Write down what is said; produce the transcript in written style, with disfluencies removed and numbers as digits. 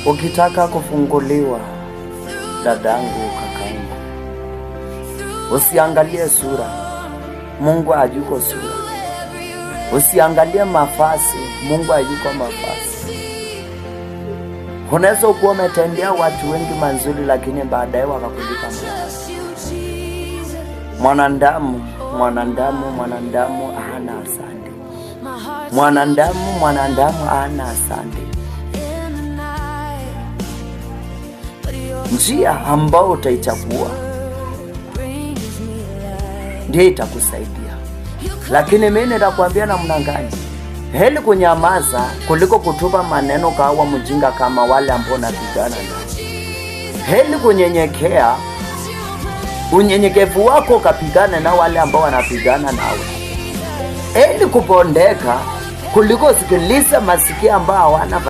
Ukitaka kufunguliwa, dadangu, kakangu, usiangalie sura. Mungu hayuko sura. Usiangalie mavazi, Mungu hayuko mavazi. Unaweza kuwa umetendea watu wengi mazuri, lakini baadaye wakakulipa mabaya. Mwanadamu, mwanadamu, mwanadamu hana asante. Mwanadamu, mwanadamu hana asante. Njia ambayo utaichagua ndiyo itakusaidia, lakini mimi nitakwambia namna gani. Heri kunyamaza kuliko kutupa maneno kawa mjinga kama wale ambao napigana nao. Heri kunyenyekea, unyenyekevu wako ukapigana na wale ambao wanapigana nawe. Heri kupondeka kuliko sikiliza masikio ambao hawana.